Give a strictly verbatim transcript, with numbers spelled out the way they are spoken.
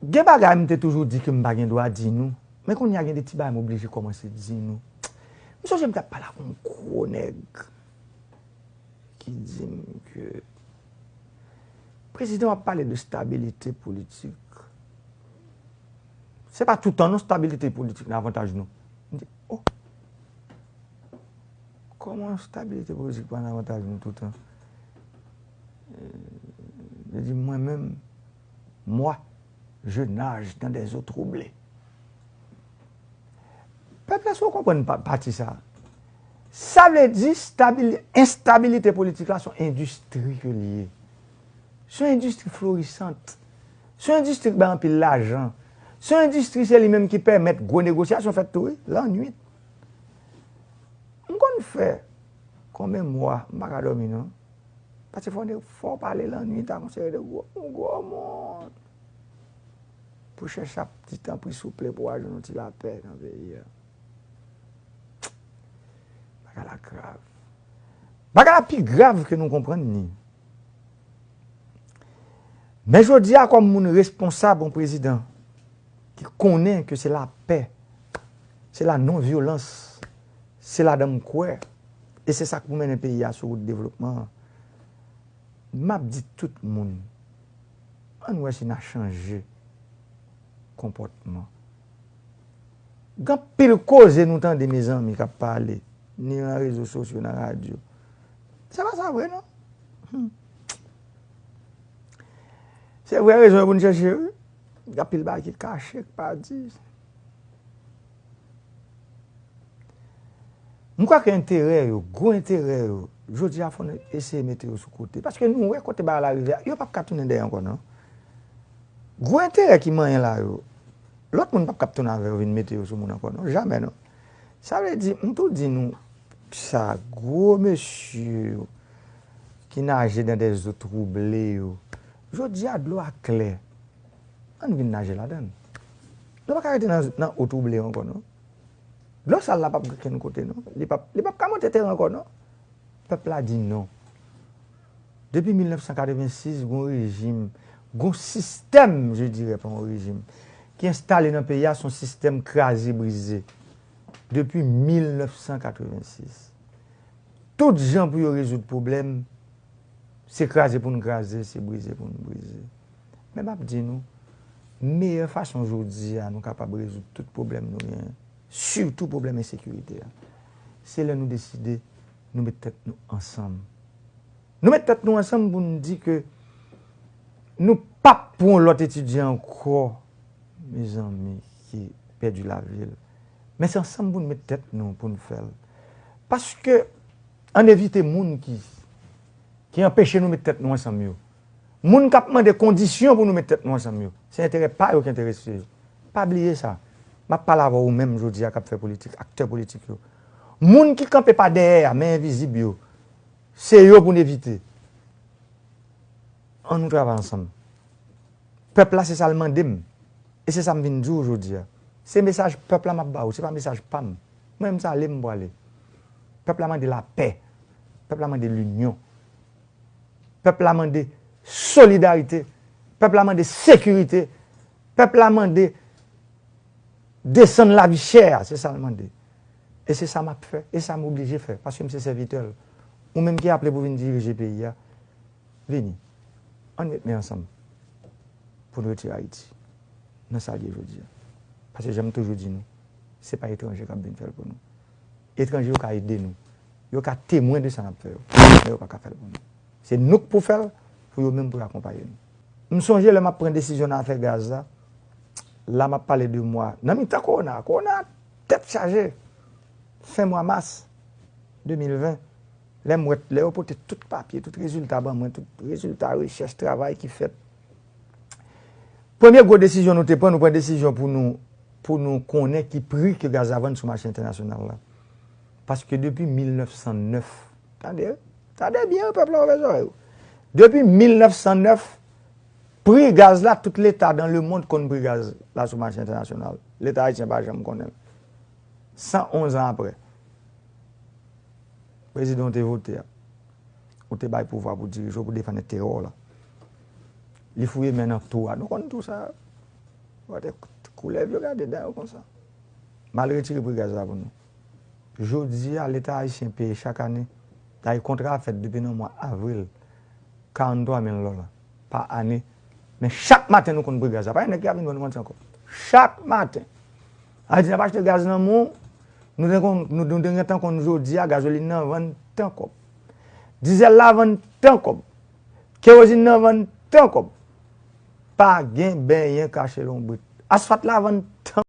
Gen bagay m te toujou di ke m pa gen dwa di nou, men kounye a gen de ti bagay m oblije kòmanse di nou. M sonje m t ap pale ak yon gwo nèg ki di m ke prezidan w ap pale de stabilite politik. Se pa toutan non stabilite politik nan avantaj nou. M di, oh, kòman stabilite politik pa nan avantaj nou toutan? Yo di mwen menm, moi, je nage dans des eaux troublées. Pèp la, si w konprann pa- pati sa, sa vle di stabil- enstabilite politik la se yon endistri ke li ye. Se yon endistri florisant. Se yon endistri ki bay anpil lajan. Se yon endistri, se li menm ki pèmèt gwo negosyasyon fèt tou, wi, lannwit. M konn fè konbyen mwa m pa ka dòmi non. Paske fò w pale lannwit ak yon seri de gwo, gwo moun. Pou chèche ap di tanpri souple pou w al jwenn yon ti lapè nan peyi a. Bagay la grav. Bagay la pi grav ke nou konprann ni. Men jodi a, kòm moun responsab, yon prezidan ki konnen ke se lapè, se la non vyolans, se ladan m kwè, e se sa k pou mennen peyi a sou wout devlopman an. M ap di tout moun, ann wè si n a chanje konpòtman. Gen anpil koze nou tande, mezanmi, k ap pale, ni nan rezo sosyo, nan radyo. Se pa sa vre, non. Hmm. Se vrè rezon yo pou n chèche, wi. Gen anpil bagay ki kache, ki pa di. M kwè ke enterè yo, gwo enterè yo, jodi a fò n eseye mete yo sou kote. Paske nou wè kote bagay la rive a, yo p ap ka tounen dèyè ankò, non. Gwo enterè ki manyen la yo, lòt moun p ap ka tounen avè yo vin mete yo sou moun ankò, non. Jamè, non. Sa vle di, m tou di nou sa, gwo mesye yo ki naje dans des eaux troublées yo, jodi a dlo a klè. Ann vin naje ladan l. Nou pa ka rete nan, nan eau troublée ankò, non. Dlo sal la p ap gen kenn kote, non. Li p ap, li p ap ka monte teren ankò, non. Pèp la di non. Depi mil nèf san katrevensis, gon rejim, gon sistèm, je dirais, pa yon rejim, ki enstale nan peyi a, se yon sistèm kraze brize. Depi mil nèf san katrevensis. Tout jan pou yo rezoud pwoblèm, se kraze pou n kraze, se brize pou n brize. Men m ap di nou, meyè fason jodi a nou kapab rezoud tout pwoblèm nou genyen, sitou pwoblèm ensekirite a, se lè nou deside nou met tèt nou ansanm. Nou met tèt nou ansanm pou n di ke nou p ap pran yon lòt etidyan ankò, mezanmi, ki pèdi lavi l. Men se ansanm pou n met tèt nou pou n fè l. Paske ann evite moun ki, ki anpeche nou met tèt nou ansanm yo. Moun k ap mande kondisyon pou nou met tèt nou ansanm yo, se enterè pa yo ki enterese yo. Pa bliye sa. M ap pale avè w menm jodi a k ap fè politik, aktè politik yo. Moun ki kanpe pa dèyè a, men envizib yo, se yo pou n evite. Ann nou travay ansanm. Pèp la, se sa l mande m. E se sa m vin di w jodi a. Se mesaj pèp la m ap ba w, se pa mesaj pa m. Mwen menm, se ale m prale. Pèp la mande lapè. Pèp la mande linyon. Pèp la mande solidarite. Pèp la mande sekirite. Pèp la mande desann lavi chè a, se sa l mande. E se sa m ap fè, e sa m oblije fè, paske m se sèvitè l. Ou menm ki aple pou vin dirije peyi a, vini. Ann met men ansanm pou n retire Ayiti nan sa l ye jodi a. Paske jan m toujou di nou, se pa etranje k ap vin fè l pou nou. Etranje yo ka ede nou. Yo ka temwen de sa n ap fè yo. Men yo pa ka fè l pou nou. Se nou k pou fè l, pou yo menm pou yo akonpaye nou. M sonje lè m ap pran desizyon nan afè gaz la, la m ap pale de mwa, nan mitan kowona, kowona tèt chaje, fen mwa mas de mil ven, lè m wè, lè yo pote tout papye, tout rezilta ban mwen, tout rezilta rechèch, travay ki fèt. Premye gwo desizyon nou te pran, nou pran desizyon pou nou, pou nou konnen ki pri ke gaz la vann sou mache entènasyonal la. Paske depi mil nèf san nèf, tande, tande byen, pèp la, ouvè zòrèy ou. Depi mil nèf san nèf, pri gaz la, tout leta dan lemond konn pri gaz la sou mache entènasyonal. Leta ayisyen pa janm konnen l. San onz an apre, prezidan w te vote a, ou te bay pouvwa pou dirije w, pou defann enterè w la. Li fouye men nan tou a. Nou konn tou sa. Koulèv yo gade dan yo konsa. M al retire pri gaz la pou nou. Jodi a, Leta ayisyen peye chak ane. Dayè, kontra a fèt depi nan mwa avril. Karanntwa mil dola pa ane. Men chak maten, nou konn pri gaz la. Pa gen nèg ki ap vin ban nou manti ankò. Chak maten. Sa vle di, n ap achte gaz nan men w, nou te konn, nou, nou te gentan konn jodi a, gazolin nan vann tan kòb. Dizèl la vann tan kòb. Kerozin nan vann tan kòb. Pa gen benyen kache lonbrit. Asfalt la vann tan